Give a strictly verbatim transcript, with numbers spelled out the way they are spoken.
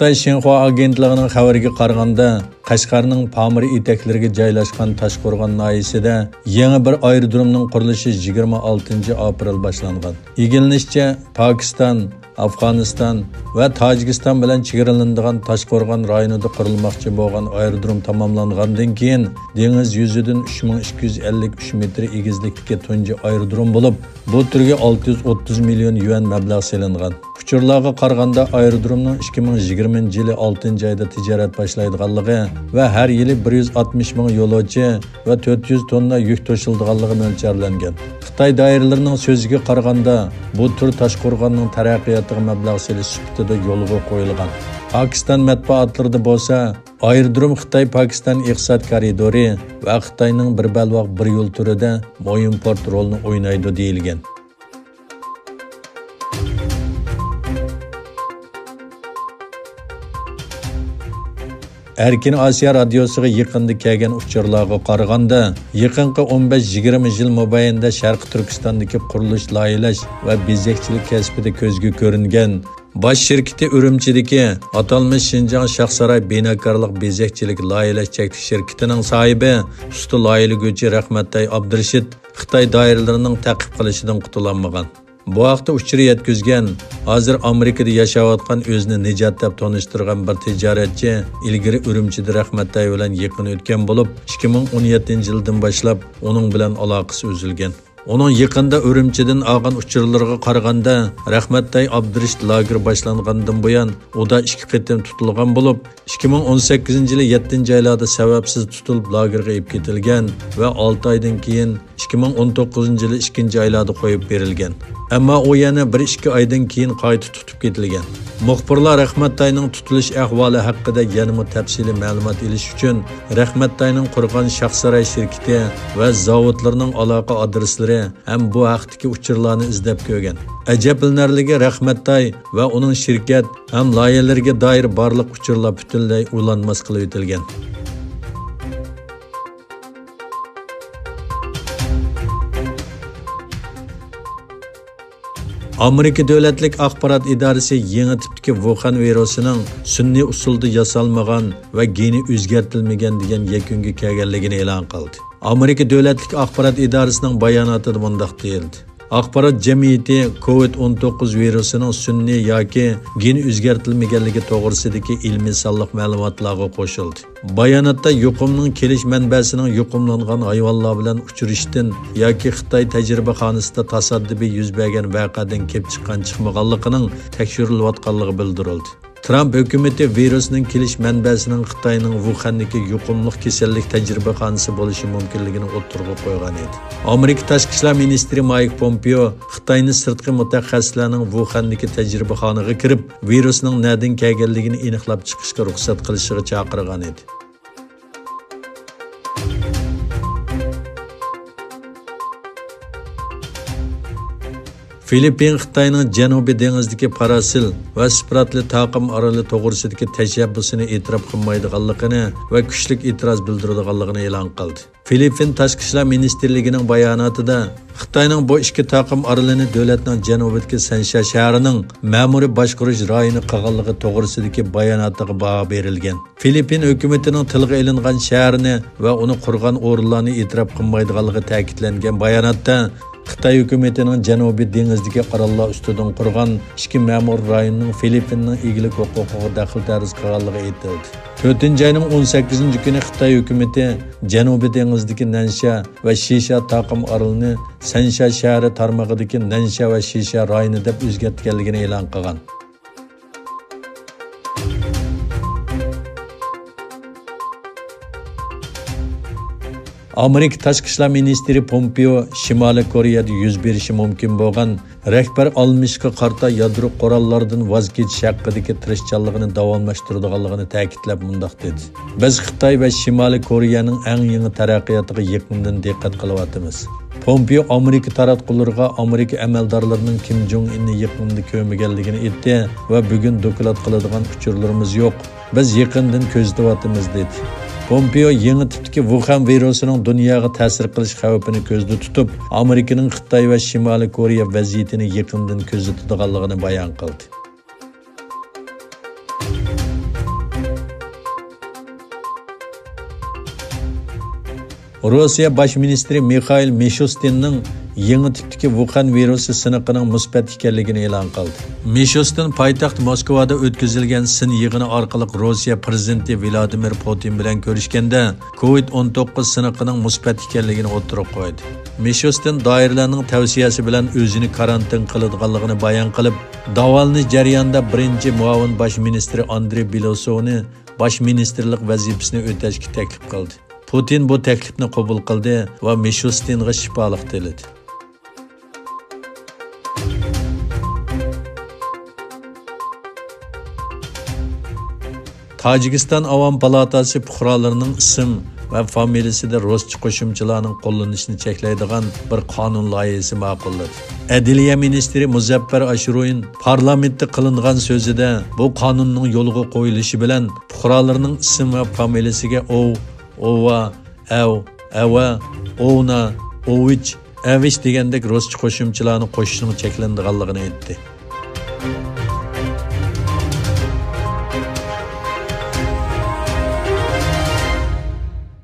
خىتاي شىنخۇا ئاگېنتلىقىنىڭ خەۋىرىگە قارىغاندا، قەشقەرنىڭ پامىر ئېتەكلىرىگە جايلاشقان تاشقورغان ناھىيەسىدە يېڭى بىر ئايرودرومنىڭ قۇرۇلۇشى يىگىرمە ئالتىنچى ئاپرېل باشلانغان. ئىگىلىنىشىچە، پاكىستان، ئافغانىستان ۋە تاجىكىستان بىلەن چېگرىلىنىدىغان تاشقورغان رايونىدا قۇرۇلماقچى بولغان ئايرودروم تاماملانغاندىن كېيىن، دېڭىز يۈزىدىن ئۈچ مىڭ ئىككى يۈز ئەللىك ئۈچ مېتىر ئېگىزلىكتىكى تۇنجى ئايرودروم بولۇپ، بۇ تۈرگە ئالتە يۈز ئوتتۇز مىليون يۈەن مەبلەغ سېلىنغان. ئۇچۇرلارغا قارىغاندا، ئايرودرومنىڭ ئىككى مىڭ يىگىرمىنچى يىلى ئالتىنچى ئايدا تىجارەت باشلايدىغانلىقى ۋە ھەر يىلى بىر يۈز ئاتمىش مىڭ يولۇچى ۋە تۆت يۈز توننا يۈك توشۇلىدىغانلىقى مۆلچەرلەنگەن. خىتاي دائىرىلىرىنىڭ سۆزىگە قارىغاندا، بۇ تۈر تاشقورغاننىڭ تەرەققىياتىغا مەبلەغ سېلىش سۈپىتىدە يولغا قويۇلغان. پاكىستان مەتبۇئاتلىرىدا بولسا، ئايرودروم خىتاي-پاكىستان ئىقتىساد كارىدورى ۋە خىتاينىڭ بىر بەلباغ بىر يول تۈرىدە مۇھىم پورت رولىنى ئوينايدۇ، دېيىلگەن. ئەركىن ئاسىيا رادىيوسىغا يېقىندا كەلگەن ئۇچۇرلارغا قارىغاندا، يېقىنقى ئون بەش يىگىرمە يىل مابەينىدە شەرقىي تۈركىستاندىكى قۇرۇلۇش، لايىھەلەش ۋە بېزەكچىلىك كەسپىدە كۆزگە كۆرۈنگەن باش شىركىتى ئۈرۈمچىدىكى ئاتالمىش شىنجاڭ شاخساراي بىناكارلىق بېزەكچىلىك لايىھەلەش چەكلىك شىركىتىنىڭ ساھىبى، ئۇستا لايىھەلىگۈچى رەھمەتئاي ئابدۇرېشىت خىتاي دائىرىلىرىنىڭ تەقىب قىلىشىدىن قۇتۇلالمىغان. بۇ ھەقتە ئۇچۇر يەتكۈزگەن، ھازىر ئامېرىكىدا ياشاۋاتقان، ئۆزىنى نىجات دەپ تونۇشتۇرغان بىر تىجارەتچى ئىلگىرى ئۈرۈمچىدە رەھمەتئاي بىلەن يېقىن ئۆتكەن بولۇپ، ئىككى مىڭ ئون يەتتىنچى يىلدىن باشلاپ ئۇنىڭ بىلەن ئالاقىسى ئۈزۈلگەن. ئۇنىڭ يېقىندا ئۈرۈمچىدىن ئالغان ئۇچۇرلىرىغا قارىغاندا، رەھمەتئاي ئابدۇرېشىت لاگېر باشلانغاندىن بۇيان ئۇدا ئىككى قېتىم تۇتۇلغان بولۇپ، ئىككى مىڭ ئون سەككىزىنچى يىلى يەتتىنچى ئايلاردا سەۋەبسىز تۇتۇلۇپ لاگېرغا ئېلىپ كېتىلگەن ۋە ئالتە ئايدىن كېيىن، ئىككى مىڭ ئون توققۇزىنچى يىلى ئىككىنچى ئايلاردا قويۇپ بېرىلگەن. ئەمما ئۇ يەنە بىر ئىككى ئايدىن كېيىن قايتا تۇتۇپ كېتىلگەن. مۇخبىرلار رەھمەتئاينىڭ تۇتۇلۇش ئەھۋالى ھەققىدە يەنىمۇ تەپسىلىي مەلۇمات ئېلىش ئۈچۈن، رەھمەتئاينىڭ قۇرغان شاخساراي شىركىتى ۋە زاۋۇتلىرىنىڭ ئالاقە ئادرېسلىرى ھەم بۇ ھەقتىكى ئۇچۇرلارنى ئىزدەپ كۆرگەن. ئەجەبلىنەرلىكى، رەھمەتئاي ۋە ئۇنىڭ شىركەت ھەم لايىھەلىرىگە دائىر بارلىق ئۇچۇرلار پۈتۈنلەي ئۇلانماس قىلىۋېتىلگەن. ئامېرىكا دۆلەتلىك ئاخبارات ئىدارىسى يېڭى تىپتىكى ۋۇخەن ۋىرۇسىنىڭ سۈنئىي ئۇسۇلدا ياسالمىغان ۋە گېنى ئۆزگەرتىلمىگەن دېگەن يەكۈنگە كەلگەنلىكىنى ئېلان قىلدى. ئامېرىكا دۆلەتلىك ئاخبارات ئىدارىسىنىڭ باياناتىدا مۇنداق دېيىلدى: ئاخبارات جەمئىيىتى كوۋىد ئون توققۇز ۋىرۇسىنىڭ سۈنئىي ياكى گېنى ئۆزگەرتىلمىگەنلىكى توغرىسىدىكى ئىلمىي سانلىق مەلۇماتلارغا قوشۇلدى. باياناتتا يۇقۇمنىڭ كېلىش مەنبەسىنىڭ يۇقۇملانغان ھايۋانلار بىلەن ئۇچرىشىشتىن ياكى خىتاي تەجرىبىخانىسىدا تاسادىپىي يۈز بەرگەن ۋەقەدىن كېلىپ چىققان چىقمىغانلىقىنىڭ تەكشۈرۈلۈۋاتقانلىقى بىلدۈرۈلدى. ترامپ ھۆكۈمىتى ۋىرۇسنىڭ كېلىش مەنبەسىنىڭ خىتاينىڭ ۋۇخەندىكى يۇقۇملۇق كېسەللىك تەجرىبىخانىسى بولۇشى مۇمكىنلىكىنى ئوتتۇرىغا قويغان ئىدى. ئامېرىكا تاشقى ئىشلار مىنىستىرى مايك پومپېئو خىتاينى سىرتقى مۇتەخەسسىسلەرنىڭ ۋۇخەندىكى تەجرىبىخانىغا كىرىپ، ۋىرۇسنىڭ نەدىن كەلگەنلىكىنى ئېنىقلاپ چىقىشقا رۇخسەت قىلىشىغا چاقىرغان ئىدى. فىلىپپىن خىتاينىڭ جەنۇبىي دېڭىزدىكى پاراسىل ۋە سپراتلى تاقىم ئارىلى توغرىسىدىكى تەشەببۇسىنى ئېتىراپ قىلمايدىغانلىقىنى ۋە كۈچلۈك ئېتىراز بىلدۈرىدىغانلىقىنى ئېلان قىلدى. فىلىپپىن تاشقى ئىشلار مىنىستىرلىكىنىڭ باياناتىدا، خىتاينىڭ بۇ ئىككى تاقىم ئارىلىنى دۆلەتنىڭ جەنۇبىدىكى سەنشيا شەھىرىنىڭ مەمۇرىي باشقۇرۇش رايونى قىلغانلىقى توغرىسىدىكى باياناتىغا باھا بېرىلگەن. فىلىپپىن ھۆكۈمىتىنىڭ تىلغا ئېلىنغان شەھەرنى ۋە ئۇنى قۇرغان ئورۇنلارنى ئېتىراپ قىلمايدىغانلىقى تەكىتلەنگەن باياناتتا، خىتاي ھۆكۈمىتىنىڭ جەنۇبىي دېڭىزدىكى ئاراللار ئۈستىدىن قۇرغان ئىككى مەمۇرىي رايوننىڭ فىلىپپىننىڭ ئىگىلىك ھوقۇقىغا دەخلى تەرۇز قىلغانلىقى ئېيتىلدى. تۆتىنچى ئاينىڭ ئون سەككىزىنچى كۈنى خىتاي ھۆكۈمىتى جەنۇبىي دېڭىزدىكى نەنشيا ۋە شىشا تاقىم ئارىلىنى سەنشيا شەھىرى تارمىقىدىكى نەنشيا ۋە شىشا رايونى دەپ ئۆزگەرتكەنلىكىنى ئېلان قىلغان. ئامېرىكا تاشقى ئىشلار مىنىستىرى پومپېئو شىمالىي كورېيەدە يۈز بېرىشى مۇمكىن بولغان رەھبەر ئالمىشىشقا قارىتا يادرو قوراللاردىن ۋاز كېچىش ھەققىدىكى تىرىشچانلىقىنى داۋاملاشتۇرىدىغانلىقىنى تەكىتلەپ مۇنداق دېدى: بىز خىتاي ۋە شىمالىي كورېيەنىڭ ئەڭ يېڭى تەرەققىياتىغا يېقىندىن دىققەت قىلىۋاتىمىز. پومپېئو ئامېرىكا تاراتقۇلىرىغا ئامېرىكا ئەمەلدارلىرىنىڭ كىم جوڭ ئىننى يېقىندا كۆرمىگەنلىكىنى ئېيتتى ۋە بۈگۈن دوكلات قىلىدىغان ئۇچۇرلىرىمىز يوق. بىز يېقىندىن كۆزىتىۋاتىمىز، دېدى. پومپېئو يېڭى تىپتىكى ۋۇخەن ۋىرۇسىنىڭ دۇنياغا تەسىر قىلىش خەۋپىنى كۆزدە تۇتۇپ، ئامېرىكىنىڭ خىتاي ۋە شىمالىي كورېيە ۋەزىيىتىنى يېقىندىن كۆزىتىدىغانلىقىنى بايان قىلدى. روسىيە باش مىنىستىرى مىخائىل مىشۇستىننىڭ يېڭى تىپتىكى ۋۇخەن ۋىرۇسى سىنىقىنىڭ مۇسبەت ئىكەنلىكىنى ئېلان قىلدى. مىشۇستىن پايتەخت موسكۋادا ئۆتكۈزۈلگەن سىن يىغىنى ئارقىلىق روسىيە پىرېزىدېنتى ۋلادىمىر پۇتىن بىلەن كۆرۈشكەندە، كوۋىد ئون توققۇز سىنىقىنىڭ مۇسبەت ئىكەنلىكىنى ئوتتۇرىغا قويدى. مىشۇستىن دائىرىلەرنىڭ تەۋسىيەسى بىلەن ئۆزىنى كارانتىن قىلىدىغانلىقىنى بايان قىلىپ، داۋالىنىش جەريانىدا بىرىنچى مۇئاۋىن باش مىنىستىرى ئاندرېي بېلوسوۋنى باش مىنىستىرلىق ۋەزىپىسىنى ئۆتەشكە تەكلىپ قىلدى. پۇتىن بۇ تەكلىپنى قوبۇل قىلدى ۋە مىشۇستىنغا شىپالىق تىلىدى. تاجىكىستان ئاۋام پالاتاسى پۇقرالىرىنىڭ ئىسىم ۋە فامىلىسىدە رۇسچە قوشۇمچىلارنىڭ قوللىنىشىنى چەكلەيدىغان بىر قانۇن لايىھىسى ماقۇللىدى. ئەدلىيە مىنىستىرى مۇزەپپەر ئاشۇرۇين پارلامېنتتا قىلىنغان سۆزىدە، بۇ قانۇننىڭ يولغا قويۇلۇشى بىلەن پۇقرالىرىنىڭ ئىسىم ۋە فامىلىسىگە ئوۋ، ئوۋا، ئەۋ، ئەۋە، ئوۋنا، ئوۋىچ، ئەۋىچ دېگەندەك رۇسچە قوشۇمچىلارنى قوشۇشنىڭ چەكلىنىدىغانلىقىنى ئېيتتى.